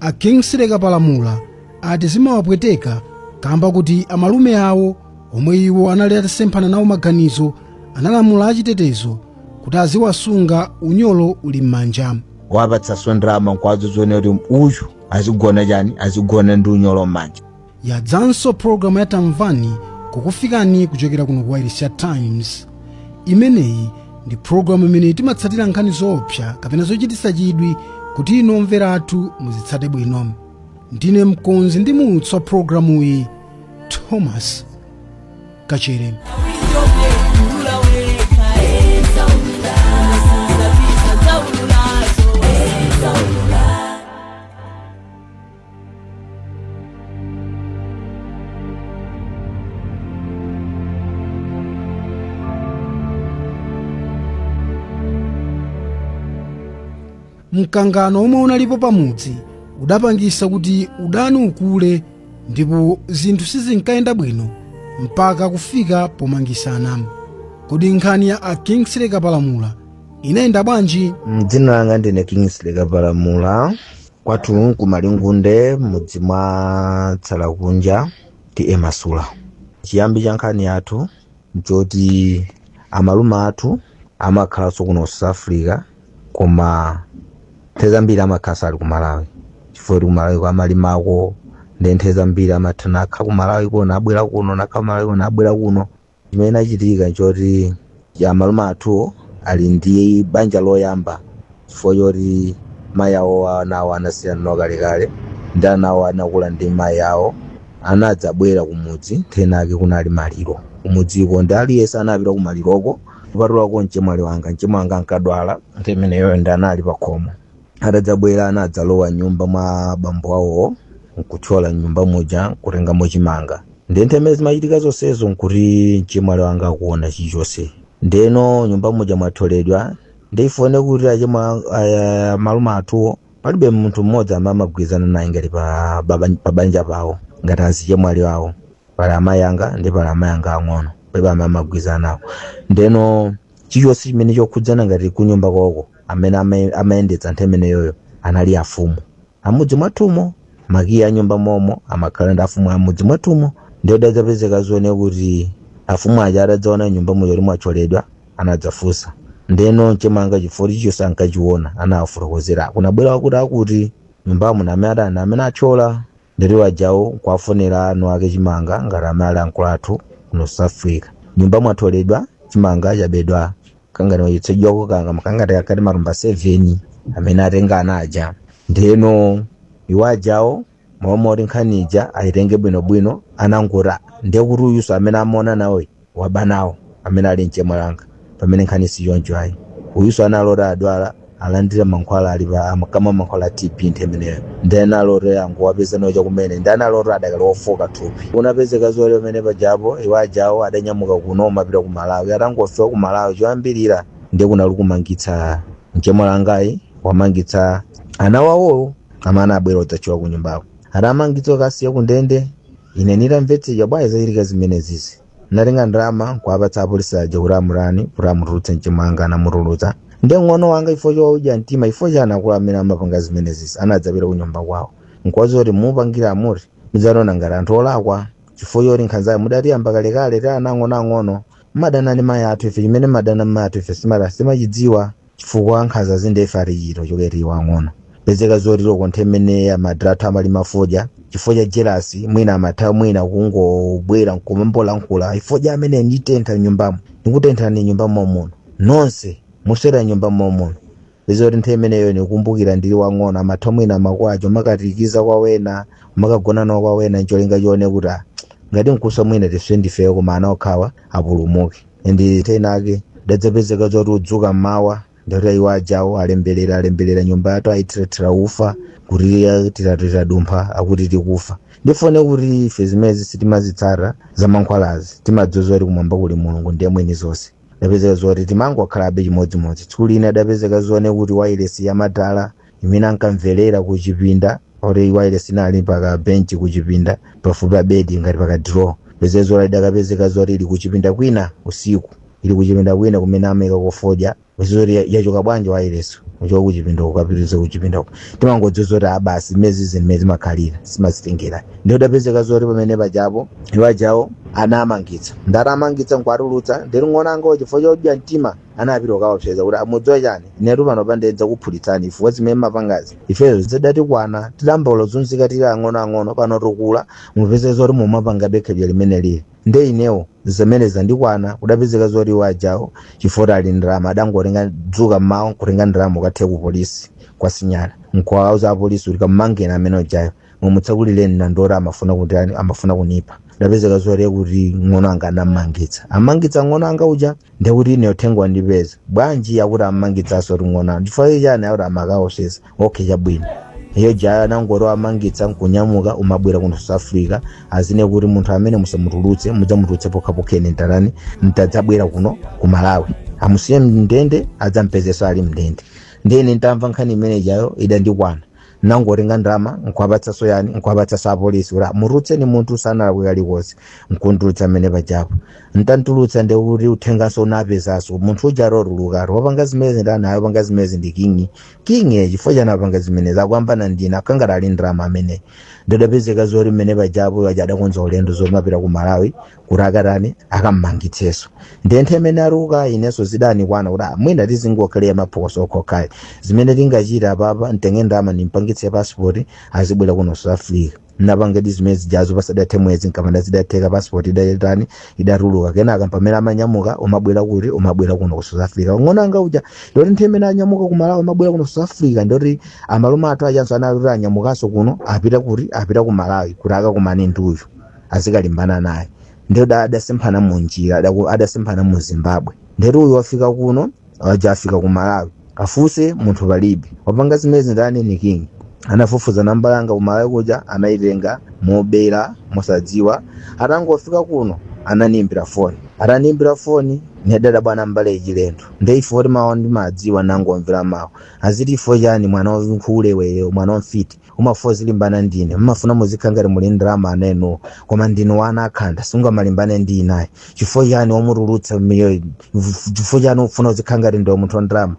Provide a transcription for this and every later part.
A Kingsley Kapalamula ati zimawapweteka kamba kuti amalume awo omwe iwo anali atasemphana nawo maganizo analamula achitetezo kuti aziwasunga unyolo uli m'manja. Wapatsanso ndalama nkwadzodzone kuti uyu azigona chani, azigona ndi unyolo m'manja. Yadzanso pulogalamu ya Tamvani kukufikani kuchokera kuno ku wailesi ya Times. Imeneyi ndi pulogalamu imene timatsatira nkhani zoopsa kapena zochititsa chidwi kuti inu omvera athu muzitsate bwino. Ndine mkonzi ndi muulutsi wa pulogalamuyi, Thomas Kachere. Mkangano omwe unalipo pamudzi udapangisa kuti udani ukule ndipo zinthu sizinkayenda bwino mpaka kufika pomangisana. Kodi nkhani ya a Kingsley Kapalamula inayenda bwanji? Dzina langa ndine Kingsley Kapalamula, kwathu kumalingunde, mudzi mwa Tsalakunja, T/A Masula. Chiyambi cha nkhani yathu nchoti amalume athu amakhalanso kuno South Africa, koma nthawi zambiri amakhala ali ku Malawi, chifukwa kuti ku Malawi amalimako, ndi nthawi zambiri amatha nakha ku Malawi kuno, nabwera kuno, nakha ku Malawi kuno, nabwera kuno. Chimene achitika nchoti amalume athu ali ndi banja loyamba, chifukwa choti mayi awo anawo anasiyana nawo kalekale, ndi anawo anakula ndi mayi awo. Anadzabwera kumudzi nthenake kunali maliro kumudziko, ndi aliyense anapita kumaliroko kupatulako mchemwali wanga. Mchemwali wanga ankadwala nthawi imeneyo, ndi anali pakhomo. Atadzabwera anadzalowa nyumba mwa bambo awowo nkuthyola nyumba muja nkutengamo chimanga. Ndi nthawi imene zimachitika zonsezo nkuti mchemwali wanga akuona chilichonse. Ndeno nyumba muja mwathyoledwa, ndifone kuti achemwa malume athuwo palibe munthu mmodzi amene amagwirizana naye ngati pa banja pawo, ngati azichemwali awo. Pali amayi anga ndi pali amayi anga ang'ono, palibe amene amagwirizana nawo. Ndeno chilichonse chimene chokhudzana ngati kunyumba kwawoko, amene amayendetsa nthawi imeneyoyo anali afumu amudzi mwathumo. Makiyi a nyumba momo amakhala ndi afumu amudzi mwathumo. Ndiye dadzapezeka zione kuti afumu aja atadzaona nyumba muja kuti mwathyoledwa, anadzafunsa. Ndeno mchemwanga, chifukwa chilichonse ankachiona, anawafotokozera kunabwera wakuti akuti nyumbamo namene adani amene athyola. Ndeti wajawo nkuwafonera anu ake chimanga ngati amene ali ankulu athu kuno South Africa, nyumba mwathyoledwa, chimanga chabedwa, kangati wachitsedwako kanga makangati akati matumba 7 amene atenga ana aja. Ndeno iwo ajawo momwe oti nkhani ija ayitenge bwinobwino, anangoti ndiye kuti uyuso amene amaona nawe waba nawo, amene ali mchemwalanga, pamene nkhani si choncho ayi. Uyuso analota adwala, alandira mankhwala, ali pa amakama mankhwala a TB nthawi imeneyo, ndi analota angowapeza nawo chakumene, ndi analota adakali ofoka thupi. Unapezeka zoti pamene pajapo iwo ajawo adanyamuka kuno umapita ku Malawi. Atangofika ku Malawi, choyambirira ndiye kunali kumangitsa mchemwalangayi, wamangitsa ana wawowo amene abwera udzachoka ku nyumbako. Atamangitsa kasiya ku ndende. Ine nitamvetsedwa bwanji zachitika zimenezizi, natenga ndalama nkuwapatsa apolisi aja kuti amurani, kuti amutulutse mchemwanga. Anamutulutsa. Ndiye ng'ono wanga, ifo choudya mtima, ifo cha anakulu amene amapanga zimenezizi, anadzapita ku nyumba kwawo nkuwaza kuti mupangira amuti mudzanona ngati anthu olakwa, chifukwa choti nkhanzayo mudatiyamba kalekale ti ana ang'onoang'ono. Mmadana ndi mayi athu, ife chimene mmadana mayi athu ife simachidziwa, chifukwa nkhanza zinde ife atichita chokera iwo ang'ono. Pezeka zoti loko nthawi imene amadratu amalima fodya, chifukwa cha jealous mwina amatha mwina kungobwera nkumambolankhula, ifodya amene nditentha nyumbamo, ndikutenthani nyumba momuno, nonse muswera nyumba momuno. Pezeka kuti nthawi imeneyo nikumbukira ndili wang'ono, amatha mwina makwacho makatikiza kwa wena, makagona nawo kwa wena, ncholinga chione kuti ngati nkuswa mwina tiswe ndifeyo, koma ana okhawa apulumuke. Ndi nthawi dadzapezeka zoti udzuka mmawa, ndikuti iwo ajawo alembelera, alembelera nyumba yathu, ayithirathira ufa kuti tiradumpha akuti tikufa. Ndifone kuti ife zimezi sitimazitsata za mankhwalazi, timadzoza kuti kumwamba kuli Mulungu, ndiye mwini zonse. Dapezeka zoti timangokhalabe chimodzimodzi. Tsiku lina dapezeka zone kuti wailesi yamadala imene ankamvelera kuchipinda, oti wailesi inali paka benchi kuchipinda pafupi pa bedi ngati paka drawer, pezeka zoti idakapezeka zoti ili kuchipinda kwina usiku, ili kuchipinda kwina kumene amayika kofodya. Pezeka zoti yachoka bwanji wailesi? Uchoka kuchipinda ukapitirize kuchipinda uko, timangodziwa zoti abasi zimene zimene zimakhalira, simazitengera. Ndiye udapezeka zoti pamene pajapo iwajawo anamangitsa, ndatamangitsa nkwatulutsa. Ndiri ng'onango chifukwa chodya mtima anapita kukaopseza kuti amudziwa chani, inetu pano pandedza kuphulitsani ifukwa zimene mapangazi ifezo zidatikwana, tidamba lozunzika tili ang'onoang'ono, pano tukula mupeze zoti mumapanga bekhabya limene lili nde inewo zimene zandikwana. Kudapezeka zoti wajawo chifukwa ali ndalama, adangotenga dzuka mmawa nkutenga ndalama ukathe ku polisi kwa sinyala, nkuwauza apolisi kuti kammangeni amene ujayo, mumutsakulireni nandoti amafuna kuti amafuna kunipa. Ndapezeka zoti kuti ng'ono anga anamangitsa, amangitsa ng'ono anga uja. Ndekuti ine uthenga wandipeza bwanji akuti amangitsanso kuti ng'ono anga chifukwa chani, akuti amakaosesa. Okay, chabwino. Iyo jaya anangoti amangitsa nkunyamuka umabwera kuno South Africa, azine kuti munthu amene musamutulutse, mudzamutulutse pokhapokha ine ntarani ntadzabwera kuno ku Malawi, amusiye mndende, adzampezeso ali mndende. Ndene ntamva nkhani imene jayo idandikwana, nangotenga ndalama nkuwapatsaso yani, nkuwapatsaso apolisi kuti mutulutseni munthu sanalakwe kalikonse, nkuntulutsa amene pajapo. Ntantulutsa, ndekuti uthenganso unapezaso munthu uja atotuluka wapanga zimene ndani, wapanga zimene ndi Kingi. Kingi chifukwa chani apanga zimenezi? Akuambana ndina akangati ali ndalama amene. Ndidapezeka zoti mmene pajapo aja adakonza ulendo zomapita ku Malawi kuti akatani, akammangitseso. Ndiye nthawi imene aruka inenso zidanikwana kuti mwina tizingokhalira maphokoso okhokhayi, zimene tingachita apapa mtenge ndalama nimpangitse passport azibwera kuno South Africa. Napanga di zimene zijazo, pasadathe mwezi nkamanda zidatheka, passport idatani, idatuluka. Kenaka pamene amanyamuka umabwera kuti, umabwera kuno ku South Africa ng'ono anga uja. Ndoti nthawi imene anyamuka ku Malawi umabwera kuno South Africa, ndoti amalume athu ajanso anali anyamukanso kuno, apita kuti, apita ku Malawi kuti akakumane ndi uyu azikalimbana naye. Ndiye adasemphana munjira, adasemphana mu Zimbabwe. Ndeti uyu wafika kuno, aja afika ku Malawi, afunse munthu palibe. Wapanga zimene ndani? Ni King. Anafufuza namba yanga ku Malawi kuja, anayitenga mobera mosadziwa. Atangofika kuno ananimbira foni, atanimbira foni nedada bwana mbale chilendo. Nde ifo kuti mawu ndimadziwa, nangomvera mawu aziti ifo chani, mwana wankhule weyo, mwana wamfiti, umafuna zilimbana ndine, mmafuna muzikhala ngati muli ndalama aneno, koma ndinu wana akhanda, sungamalimbane ndi inayi. Chifukwa chani wamutulutsa miyo? Chifukwa chani ufuna uzikhala ngati ndiwe munthu wa ndalama?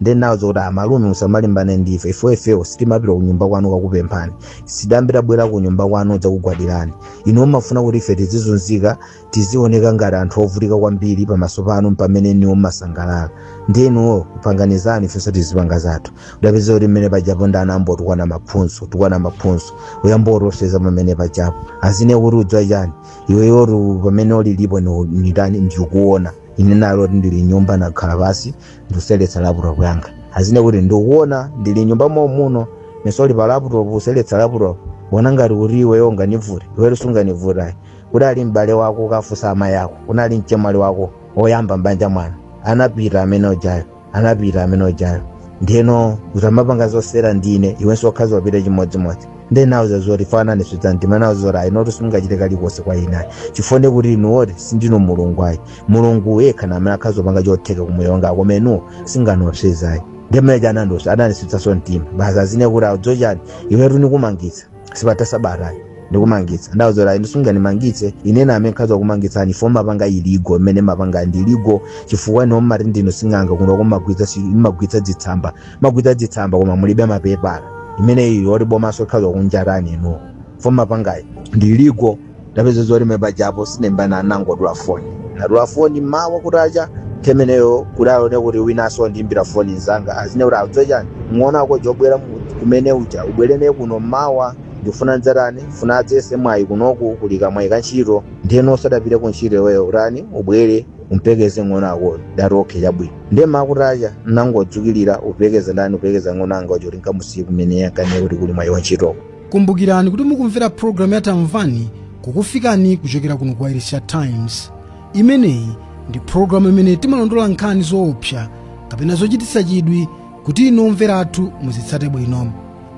Ndi nawo kuti amalume musamalimbane ndife, ifo ifewo sitimapita kunyumba kwanu kakupemphani, sidambira bwera kunyumba kwanu dzakugwadirani. Inu mumafuna kuti ife tizizunzika, tizioneka ngati anthu ovutika kwambiri pamaso panu, pamene niwo mmasangalala. Ndinuwo panganizani, ifenso tizipanga zathu. Udapeza kuti mmene pajapo ndi anambo tukwana maphunzo, tukwana maphunzo, uyambo otoseza pamene pajapo, azine kuti udziwa chani iweyotu, pamene ulilipo nitani, ndikuona ine nalo ndili nyumba, nakhala pasi ndikuseletsa laptop yanga. Azine kuti ndikuona ndili nyumba muno, mesoli pa laptop useletsa laptop, wona ngati kuti iweyo unganivute? Iweyo sunganivutayi. Kudali m'bale wako, ukafunsa amayi ako, kunali mchemwali wako oyamba mbanja mwana, anapita amene ojayo, anapita amene ojayo. Ndeno utamapanga zosera ndine, iwenso wakhazi wapita chimodzimodzi. Nde nawo zoti fanane mtima, nawo zoti ayi noti simungachite kalikonse kwa ine, chifukwa kuti inuwoti sindinu Mulungu ayi. Mulungu yekha namene akhazi wapanga chotheka kumoyo wanga, koma inuwo singanopsezayi. Ndemene anandosa ananisitsaso mtima basi, azine kuti audzo chani iwetu, nikumangitsa sipata sabatayi, ndikumangitsa. Ndawo zoti ayi ndisunganimangitse ine, name nkhazi wakumangitsani ifo mapanga illegal, imene mapanga ndi illegal, chifukwa ino mmati ndinu sing'anga kuno kumagwitsa dzitsamba, magwitsa dzitsamba koma mulibe mapepala. Imene iyo oti bomaso khazi wakunjarani inu fo mapangayi ndi illegal. Ndapeza zoti mepajapo sinembana, nangodula foni, nadula foni mawa kutacha temeneyo kudaone kuti winaso ndimbira foni nzanga, azine kuti audzo chani, ng'ono ako jobwera kumene uja ubwere naye kuno mawa, ndifuna ndzatani, funa adzese mwayi kunoku kulika mwayi kantchito, ndeno usadapite ku ntchito iweyo utani, ubwere umpekeze ng'ono akoyo. Dati okay, chabwino. Ndiye makutacha nangodzukilira upekeza ndani, upekeza ng'ono anga uja kuti nkamusiye kumene yankane kuti kuli mwayi wa ntchitoko. Kumbukirani kuti mukumvera programu ya Tamvani, kukufikani kuchokera kuno ku Irish Times. Imeneyi ndi programu imene timalondola nkhani zoopsa kapena zochititsa chidwi kuti inu omvera athu muzitsate bwino.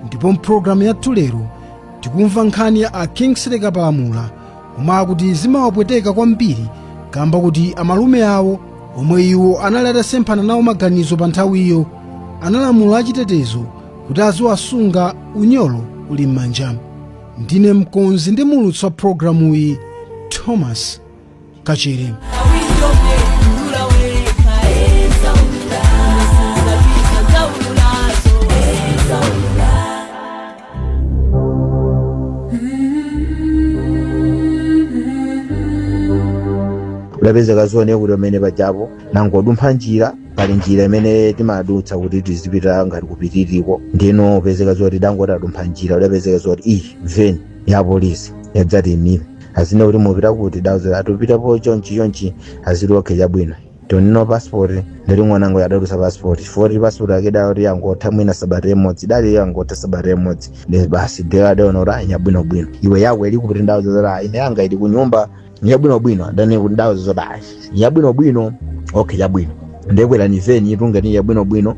Ndipo mpulogalamu yathu lero tikumva nkhani ya a Kingsley Kapalamula, omwe akuti zimawapweteka kwambiri kamba kuti amalume awo, omwe iwo anali atasemphana nawo maganizo pa nthawiyo, analamula achitetezo kuti aziwasunga unyolo. uli m'manja. Ndine mkonzi ndi mulutsi wa programuyi, Thomas Kachere. Udapezeka zone kuti pamene pajapo nangodumpha njira, pali njira imene timadutsa kuti tizipita ngati kupitiriko. Ndino upezeka zoti dangoti adumpha njira, udapezeka zoti iyi veni ya polisi yadzati imire, azine kuti mupita kuti? Dauza atupitapo chonchi chonchi. Aziti okay, chabwino, tonino passport. Ndati mwanango yadalusa passport, chifukwa ti passport yake dali yangotha mwina sabata imodzi, dali yangotha sabata imodzi. Ndi basi ndeo adaona kuti ayi, yabwinobwino, iwe yako ili kuti? Ndauza zoti ayi, ine yanga ili kunyumba, yabwinobwino. Adani kuti ndauza zoti ayi, yabwinobwino, okay, chabwino, ndekwera ni veni itungani yabwinobwino.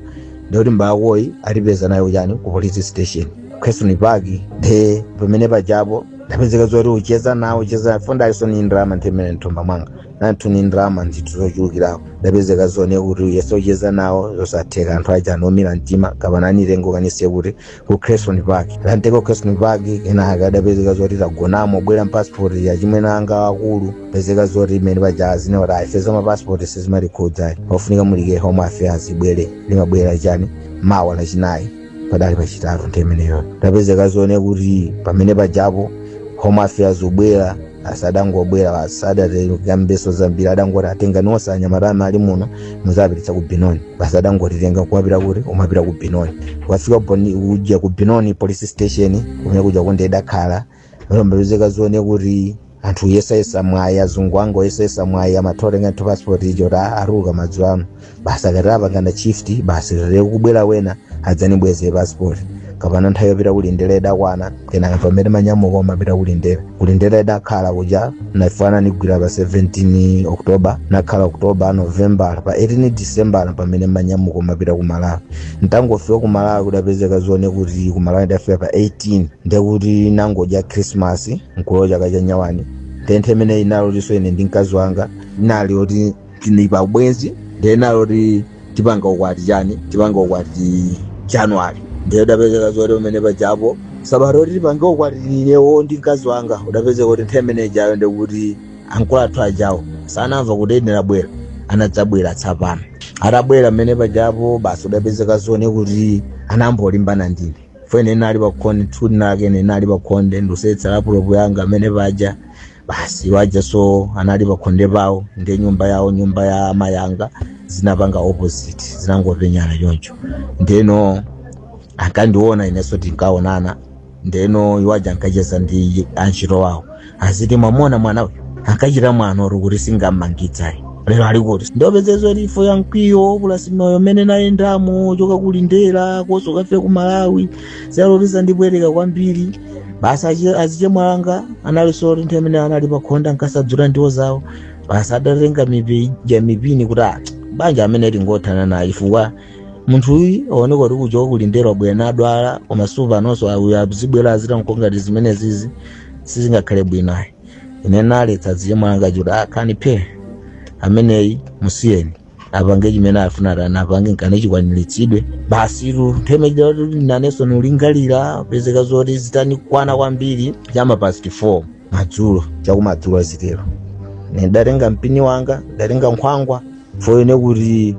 Ndikuti mbakoyi atipeza nayo chani ku police station, Question Park. Nde pamene pajapo ndapezeka zoti ucheza nawo, ucheza fondaso ni ndrama nthemene nthumba mwanga nanthu ni ndrama ndithu zochulukirapo. Ndapezeka zone kuti yese ucheza nawo zosatheka, anthu aja anomira mtima kapana anitengo kanise kuti ku Creston Park, lanteko Creston Park. Kenaka adapezeka zoti tagonamo, bwera mpassport yachimwene anga akulu. Pezeka zoti imene paja azine kuti ayi, ma passport sizimatikhudza, ofunika mulike Home Affairs ibwere, limabwera chani mawa Lachinayi, padali Pachitatu. Nthe imeneyo ndapezeka zone kuti pamene pajapo Home Affairs ubwera, asadangobwera, asadagambeso zambiri, adangoti atenga nonse anyamata ali muno muzapititsa ku Benoni. Basi, adangotitenga kuwapita kuti umapita ku Benoni. Ukafika kuja ku Benoni police station, kumene kuja kunde idakhala mapezeka zone kuti anthu yesayesa mwayi, azungu ango yesayesa mwayi, amatha nthu passport icho kuti aruka madzulo ano. Basi, akati apangana shift, basi lero kubwera wena adzanibweze passport kapana nthawi yopita kulindera idakwana. Kenaka pamene manyamuka umapita kulindera, kulindera idakhala kuja nafana nigwira pa 17 October, nakhala October, November, pa 18 December pamene manyamuka umapita ku Malawi. Ntangofika ku Malawi kudapezeka zone kuti ku Malawi ndafika pa 18, ndekuti nangodya Christmas nkulo chaka cha nyawani. Tenthe imene inalotinso ine ndi mkazi wanga inali oti tili pa bwenzi, ndiye naloti tipanga ukwati chani, tipanga ukwati January. Ndiye udapezeka zoti pamene pajapo sabata oti tipange ukwati inewo ndi mkazi wanga, udapezeka kuti nthawi imene ijayo ndikuti ankulu athu ajawo sanamva kuti ine labwera, anadzabwera tsapano. Atabwera mmene pajapo, basi, udapezeka zone kuti anambolimbana ndine fo ine nali pakhonde thuni nake, ine nali pakhonde ndusetsa laptop yanga mmene paja. Basi, waja so anali pakhonde pawo, ndi nyumba yawo, nyumba ya amayanga zinapanga opposite, zinangopenyana choncho. Ndeno ankandiona inenso tinkaonana. Ndeno iwaja ankacheza ndi antchito wawo, aziti mwamona mwana uyu ankachita mwano uri kuti singammangidzayi, lero ali kuti? Ndopezeza kuti ifo ya mkwiyo pulasi moyo mmene nayendamo choka kulindera koso kafika ku Malawi zaloti zandibwereka kwambiri. Basi, azichemwalanga analinso nthawi imene anali pakhonda ankasadzula ndiwo zawo. Basi, adatenga mipija mipini kuti ah, banja amene tingothana naye, chifukwa munthu uyu aoneka kuti kuchoka kulindera bwera nadwala, koma supanonso uyu azibwera azitanko ngati zimene zizi sizingakhale bwino ayi. Ine naletsa azichemwalanga chuti akhani phe ameneyi, musiyeni apange chimene afuna tani apange nkane chikwaniritsidwe. Basi tu ntheme nanenso nulingalira pezeka zoti zitanikwana kwambiri chama past 4 madzulo, chakumadzulo zitero, ndatenga mpini wanga, ndatenga nkhwangwa foyene kuti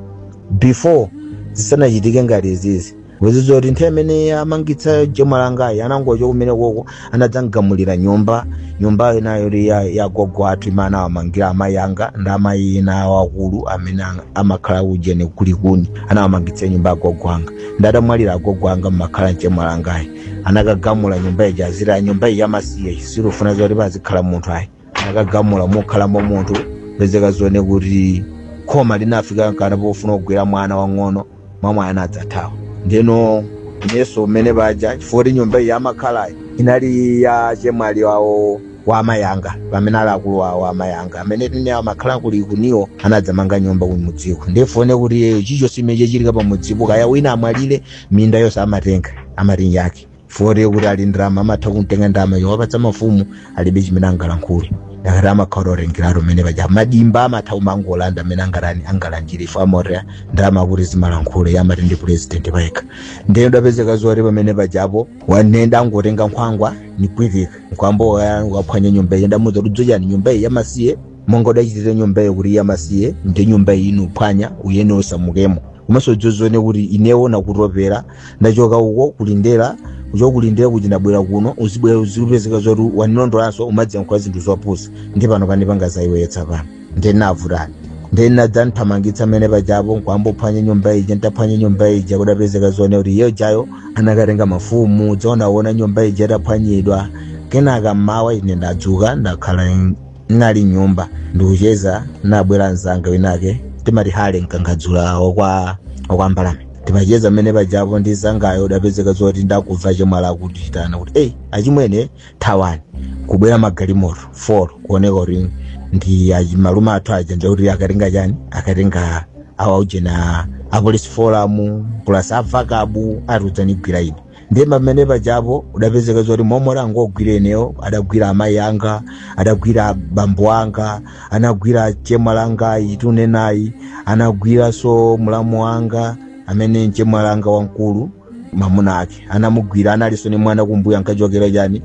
before zisanachitike ngati izizi wezizoti nthawi imene amangitsa chemwalangayi anangocho kumene koko anadzangamulira nyumba, nyumbayo inayo ili ya gogo athu imene anawamangira amayi anga ndi amayi ena awakulu amene amakhala kujene kulikuni, anawamangitsa nyumba ya gogo anga. Ndatamwalira agogo anga, mmakhala mchemwalangayi anakagamula nyumba ija, azira nyumba iyi yamasiye, silufuna zoti pazikhala munthu ayi. Anakagamula mokhalamo munthu, pezeka zone kuti khoma linafika nkana pofuna kugwira mwana wang'ono, mwamwe anadzathawa. Ndeno inenso mmene paja, chifukwa kuti nyumba iyi amakhalayi inali ya chemwali wawo wa amayi anga, pamene ali akulu awo amayi anga amene tine amakhala kuli kuniwo, anadzamanga nyumba kumudziko. Ndifone kuti chicho simene chichitika pamudzipo, kaya wina amwalire, minda yonse amatenga, amati yake, fore kuti ali ndrama, amatha kumtenga ndama yowapatsa mafumu, alibe chimene angalankhule. Ndakati amakhala otengeratu mmene paja madimba amatha kumangolanda amene angatani, angalandire ifo amoti ndalama kuti zimalankhule, amati ndi president payekha. Ndiye ndapezeka zoti pamene pajapo wanenda angotenga nkhwangwa nipwitika nkwambo waphwanya nyumba iyi. Ndamuza kuti dzochani nyumba iyi yamasiye, monga udachitire nyumba iyi kuti yamasiye, ndi nyumba iyi inu uphwanya uyene usamukemo. Komanso dzozone kuti inewo nakutopera, ndachoka uko kulindera, kuchoka kulindera kuti ndabwera kuno, uzibwera uzipezeka zoti wanilondolanso, umadziyankhula zinthu zopusa. Ndi pano pandipanga zaiwetsa pano, ndinavutani, ndinadzanthamangitsa mmene pajapo nkwambophwanya nyumba ija. Ntaphwanya nyumba ija, kudapezeka zone kuti iyo jayo anakatenga mafumu dzonaona nyumba ija itaphwanyidwa. Kenaka mmawa ine ndadzuka, ndakhala nali nyumba ndikucheza, nabwera mzanga winake timati hale mkangadzula wakwa mbalame. Timacheza mmene pajapo ndi zangayo, udapezeka zoti ndakubva chemwala kuti tana kuti, "Ei achimwene, thawani, kubwera magalimoto 4." Kuoneka kuti ndi malume athu aja, ndikuti akatenga chani, akatenga awaujena a Police Forum plus avakabu atiudzanigwira ine. Ndiye pamene pajapo udapezeka zoti momwe angogwira ineyo, adagwira amayi anga, adagwira bambo anga, anagwira chemwa langa itunenayi, anagwiranso mulamu wanga amene mchemwa langa wamkulu, mamuna ake anamugwira, analinso ni mwana kumbuya ankachokera chani.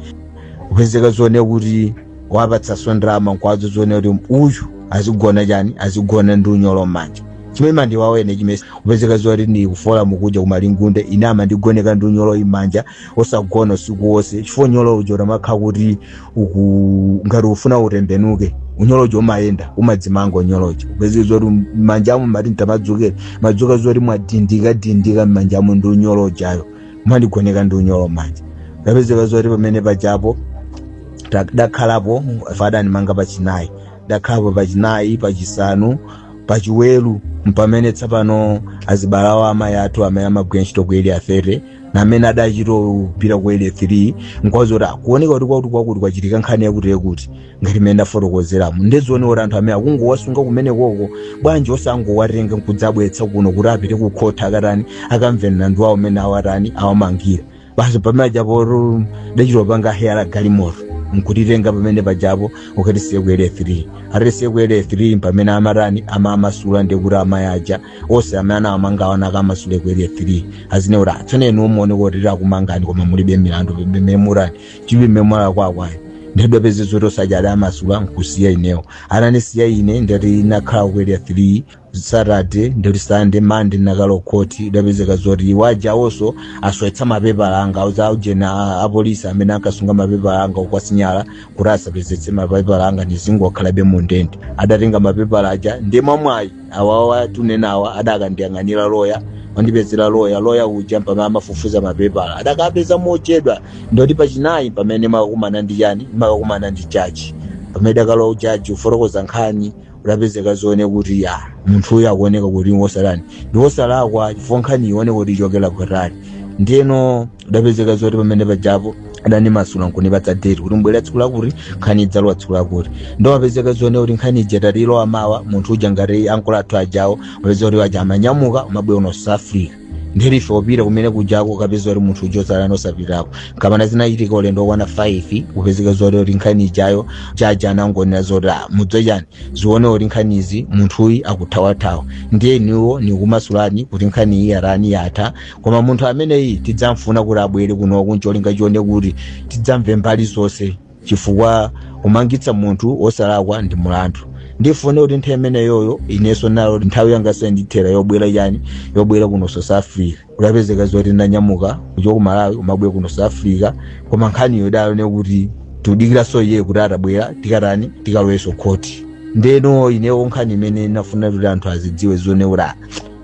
Kupezeka zone kuti wapatsaso ndalama nkwazo zone kuti uyu azigona chani, azigona ndi unyolo m'manja, chimene mandiwawene chimene kupezeka zoti ndi kufola mukuja kumalingunde. Ine amandigoneka ndi unyolo imanja, osagona usiku wonse, chifukwa unyolo uja utamakhala kuti uku ngati ufuna utembenuke, unyolo uja umayenda, umadzimanga unyolo uja. Kupezeka zoti m'manjamo mati ntamadzukira madzuka zoti mwadindika dindika m'manjamo ndi unyolo ujayo, umandigoneka ndi unyolo m'manja. Kupezeka zoti pamene pajapo dakhalapo fadanimanga pachinayi, dakhalapo pachinayi, pachisanu, pachiweru, mpamene tsapano azibalawo amayi athu amene amagwira ntchito ku Area 30 namene adachitopita ku Area 3, nkwazoti kuoneka kuti kwakuti kwakuti kwachitika nkhani yakuti yakuti ngati imene ndafotokozeramo. Ndizoone kuti anthu amene akungowasunga kumene koko bwanji, osangowatenga nkudzabweretsa kuno kuti apite ku khoti, akatani, akamve mlandu wawo umene awatani, awamangira basi. Pamene pajapo dachitopanga hire galimoto nkutitenga pamene pajapo ukatisiye ku Area 3. Atisiye ku Area 3, pamene amatani, amamasula, ndikuti amayi aja onse amene anawamanga awana akamasule ku Area 3, azine kuti atsone inu umuone kuti tirakumangani koma mulibe milandu memurani chibi memwala kwakwayi. Ndidapeza zoti osaja adamasula nkusiya inewo, ananisiya ine. Ndati nakhala ku Area 3 Saturday, ndati Sunday, Monday nakalo khoti. Idapezeka zoti wajawonso aswetsa mapepala anga, aujena apolisi amene ankasunga mapepala anga ukwasinyala kuti asapezetse mapepala anga ndizingokhalabe mu ndende. Adatenga mapepala aja, ndi mwamwayi awawa tunenawa adakandiyang'anira loya, wandipezera loya. Loya uja pamene amafufuza mapepala adakapeza mochedwa, ndoti pachinayi pamene makakumana ndi chani, makakumana ndi jaji. Pamene dakalowa jaji ufotokoza nkhani, udapezeka zone kuti ya munthu uyu akuoneka kuti wosalani ndi wosalakwa, chifukwa nkhani ione kuti ichokera kutali. Ndiyeno udapezeka zoti pamene pajapo adanimasula nkunipatsa date kuti mbwera tsiku lakuti, nkhani idzalowa tsiku lakuti. Ndo wapezeka zone kuti nkhani ija tatilowa mawa, munthu uja ngati ankolo athu ajawo wapeza kuti aja amanyamuka umabwera uno South Africa, ndiri ife opita kumene kujako kapeza kuti munthu uja osalani osapitako. Nkamana zinachitika ulendo okwana 5, kupezeka zoti kuti nkhani ijayo jaji anangonena zoti, "Ah, mudzwe chani, zione kuti nkhanizi munthuyi akuthawathawa, ndiye niwo nikumasulani kuti nkhani iyi yarani, yatha, koma munthu ameneyi tidzamfuna kuti abwere kuno kuncholinga chione kuti tidzamve mbali zonse, chifukwa kumangitsa munthu wosalakwa ndi mulandu. Ndifune kuti nthawi imeneyoyo inenso nalo nthawi yanga sendithera yobwera chani, yobwera kuno South Africa." Udapezeka zoti ndanyamuka kuchoka ku Malawi umabwera kuno South Africa, koma nkhaniyo idalone kuti tiudikiranso iye kuti atabwera tikatani, tikalowenso khoti. Ndeno inewo nkhani imene nafuna kuti anthu azidziwe zone kuti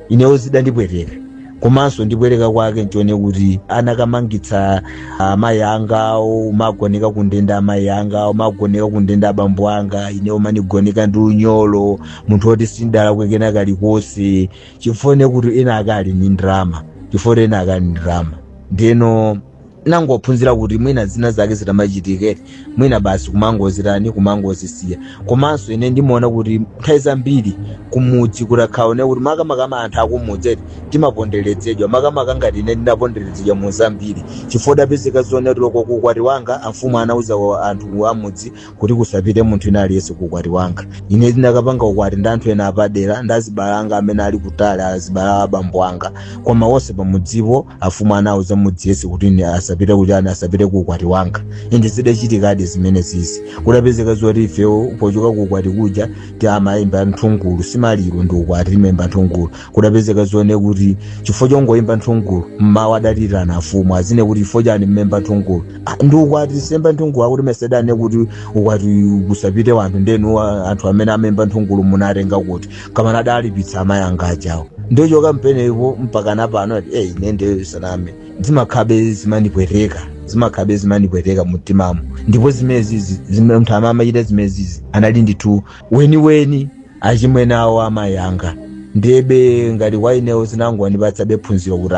inewo zidandipweteka, komanso ndipweteka kwake nchione kuti anakamangitsa amayi anga, umagoneka kundenda amayi anga, umagoneka kundenda abambo anga, inewo manigoneka ndi unyolo, munthu woti sindala kwekena kalikonse, chifone kuti ena akali ni ndrama, chifukwa ena akali ni ndrama. Ndeno Nangophunzira kuti mwina zina zake zitamachitikere, mwina basi kumangozitani, kumangozisiya. Komanso ine ndimaona kuti nthawi zambiri kumudzi kutakhaone kuti makamaka anthu akumudzi eti timaponderedzedwa, makamaka ngati ine ndinaponderedzedwa mu zambiri, chifukwa dapezeka zoona kuti loko kuukwati wanga amfumu anauza anthu amudzi kuti kusapite munthu ina aliyense kuukwati wanga. Ine ndinakapanga ukwati ndi anthu ena apadera, ndi azibale anga amene ali kutali, azibale abambo anga, koma wonse pamudzipo afumu anauza mudzi yense kuti ine asapite kuchani, asapite kuukwati wanga. Inde, zidachitikadi zimene zizi. Kudapezeka zoti ifewo pochoka kuukwati kuja ti amayimba nthungulu, simaliro, ndi ukwati, timayimba nthungulu. Kudapezeka zone kuti chifukwa chongoyimba nthungulu, mmawa adatirana afumu azine kuti chifukwa chani mmemba nthungulu? Ah, ndi ukwati, semba nthungulu. Akuti mesedane kuti ukwati kusapite wanthu, ndenu anthu amene amemba nthungulu munatenga kuti kamana adalipitsa amayi anga ajawo. Ndochoka mpenepo mpaka napano ati eyi, ine ndiyo saname, zimakhabe zimandipweteka, zimakhabe zimandipweteka mumtimamo. Ndipo zimenezizi munthu amene amachita zimenezizi anali ndithu weniweni achimwene awo amayi anga. Ndebe ngati kwa inewo zinangondipatsabe phunziro kuti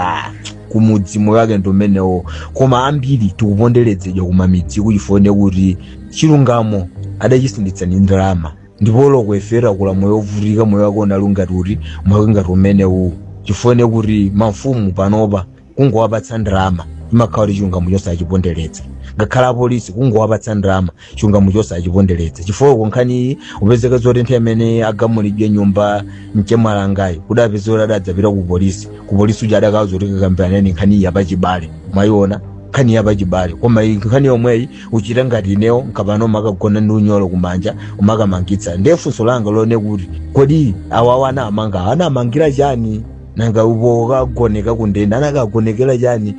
kumudzi moyo wake ndi umenewo. Koma ambiri tikuponderedzedwa kumamidzi kuchifone kuti chilungamo adachisinditsa ndi ndalama. Ndipo lokwefera kula moyo wovutika, moyo wake unali ngati kuti moyo ngati umenewu, chifone kuti mafumu panopa kungowapatsa ndalama imakhala kuti chilungamo chonse achiponderedza. Ngakhale apolisi kungowapatsa ndalama, chilungamo chonse achiponderedza. Chifukwa nkhani iyi upezeka zoti nthawi imene agamulidwe nyumba mchemwalangayi, kudapeza kuti adadzapita ku polisi. Ku polisi uja adakauza kuti kakambirani nkhani iyi yapachibale, mwayiona nkhani yapachibale. Koma iyi nkhani yomweyi uchita ngati inewo nkapano umakagona ndi unyolo kumanja umakamangitsa. Ndiye funso langa lone kuti kodi awawa anamanga, anamangira chani? Nanga upo kagoneka kundende anakagonekera chani?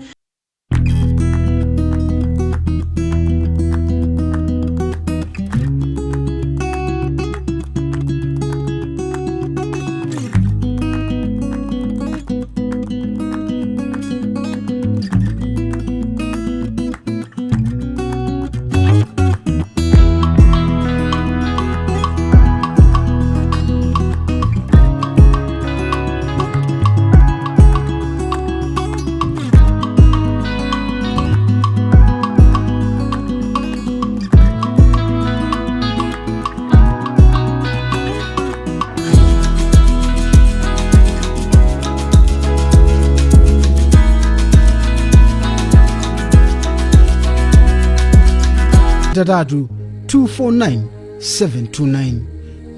3 249 729.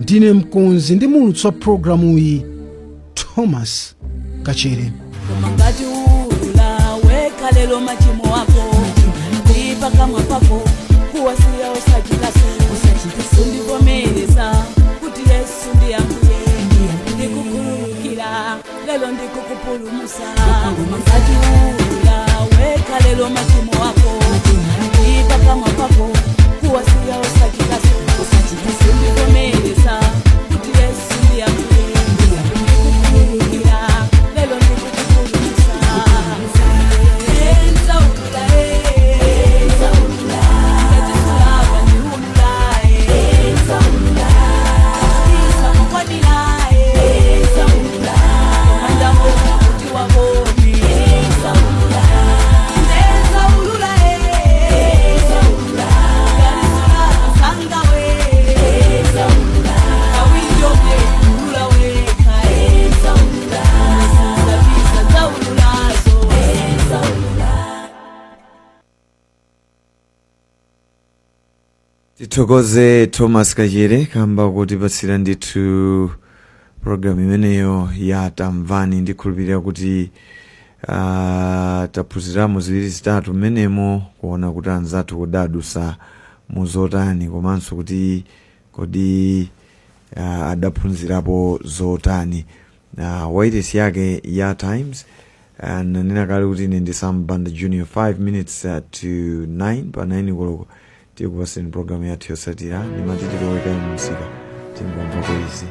Ndine mkonzi ndi muulutsi wa programu iyi, Thomas Kachere. Koma ngati uulula wekha lero machimo ako ndi pakamwa pako kuwasiya osachitaso, undivomereza kuti Yesu ndi Ambuye, ndikukhululukira lero, ndikukupulumusa. Koma ngati uulula wekha lero machimo ako ndi pakamwa pako kuwasiya osachitaso, undivomereza kuti Yesu ndi Ambuye, ndikukhululukira lero, ndikukupulumusa. Enzaulula, enzaulula, ngatisulapa ndiulula, enzaulula, isakukwanira, enzaulula, komandamona kuti waboni, enzaulula, enzaulula, enzaulula, ngatisulapa sangawe, enzaulula, awinjomwe ulula wekha, enzaulula, umesizabisa zaululazo, enzaulula. Tithokoze Thomas Kachere kamba kutipatsira ndithu programu imeneyo ya Tamvani. Ndikhulupirira kuti taphunziramo ziwiri zitatu mmenemo, kuona kuti anzathu kudadusa muzotani, komanso kuti kodi adaphunzirapo zotani. Wailesi yake ya Times, nanena kale kuti ine ndi Sam Banda Junior. 5 minutes to 9, pa 9 koloko tikupaseni programu yathu yotsatira. Ndimati tilowekayi mumsika, tingomvako izi.